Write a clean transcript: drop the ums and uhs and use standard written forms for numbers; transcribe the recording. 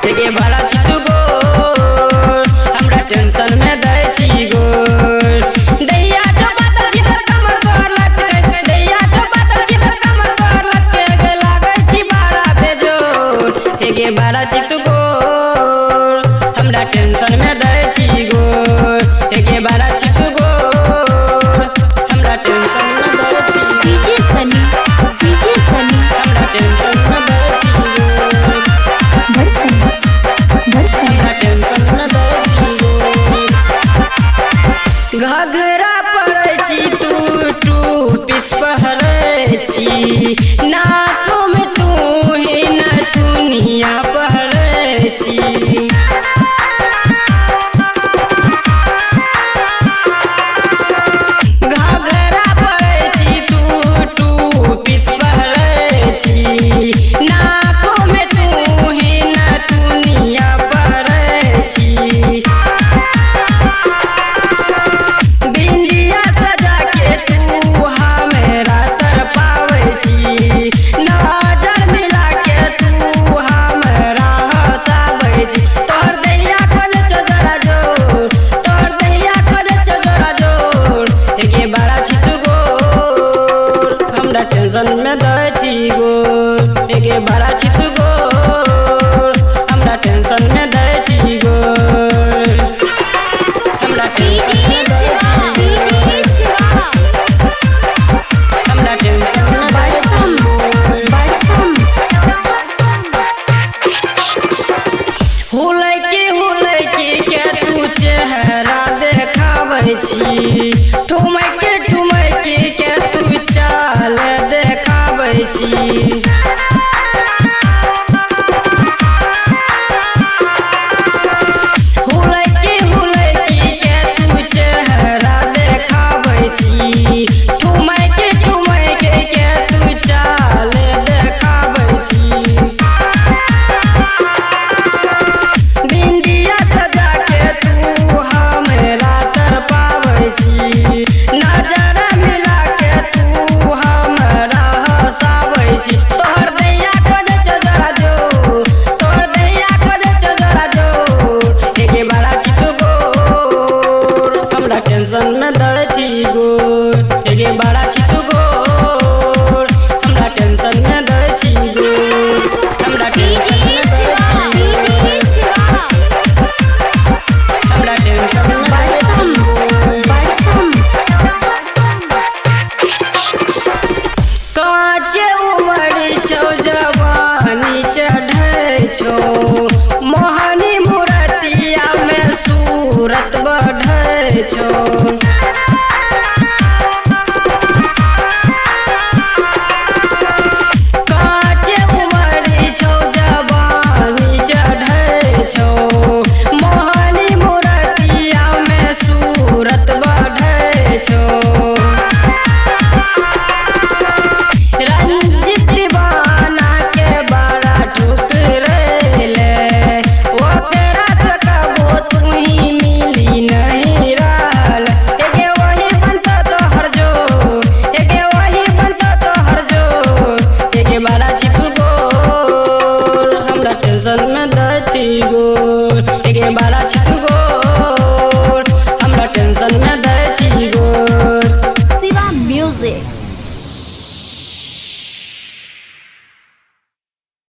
एगे बड़ा छी तू गोर, हमरा टेंशन में दै छी गोर। दैया जो बातल छी तर कमर तोहर लचके, दैया जो बातल छी तर कमर तोहर लचके, गे लागै छी बड़ा बेजोर। एगे बड़ा छी तू गोर, हमरा टेंशन में दै छी गोर। एगे बड़ा छी तू गोर, हमरा टेंशन में दै छी। डीजे सनी, डीजे सनी, हमरा टेंशन में दै छी गोर। बरसम बरसम। हमरा टेंशन में दै छी गोर। घघरा पड़ै छी तू टू पीस पहरै छी, नाक में तू ही नथुनिया पहरै छी। घघरा पड़ै छी तू टू पीस पहरै छी, नाक में तू ही नथुनिया पहरै छी। बिंदिया सजा के तू हमरा तड़पाबै छी, नजर मिला के तू हमरा हँसाबै छी। तोहर दहिया खोजे छौ जरा जोर, तोहर दहिया खोजे छौ जरा जोर। एगे बड़ा छी तू गोर, हमरा टेंशन में दै छी गोर। एगे बड़ा छी तू गोर, हमरा टेंशन में दै छी गोर। हमरा टेंशन डीजे में दै शिवा, छी डीजे गोर। शिवा, हमरा टेंशन में दै छी बरसम गोर। बरसम। हुलकी के तू चेहरा देखाबै छी, ठुमकि ठुमकि के तू चाल देखाबै छी। हुलकी हुलकी के तू चेहरा देखाबै छी, ठुमकि ठुमकि के तू चाल देखाबै छी। बिंदिया सजा के तू हमरा तड़पाबै छी, नजर मिला के तू हमरा हँसाबै छी। तोहर दैया खोजै छौ जरा जोर, तोहर दैया खोजै छौ जरा जोर। एगे बड़ा छी तू गोर, हमरा टेंशन में दै छी गोर। एगे बड़ा छी तू गोर, हमरा टेंशन में दै छी गोर। हमरा टेंशन डीजे में दै शिवा, छी डीजे गोर। शिवा, हमरा टेंशन में दै छी बरसम गोर। बरसम। काचे उमर छौ जवानी चढ़ै छौ, मोहनी मूरतिया में सूरत बढ़ै छौ। काचे उमर छौ जवानी चढ़ै छौ, मोहनी मूरतिया में सूरत बढ़ै छौ। रंजित दीवाना के बड़ा ठुकरैले, ओकरा से कबो तू ही मिली नहीं रहल। एगे वही बनतो तोहर जोर, एगे वही बनतो तोहर जोर। एगे बड़ा छी तू गोर, हमरा टेंशन में दै छी गोर।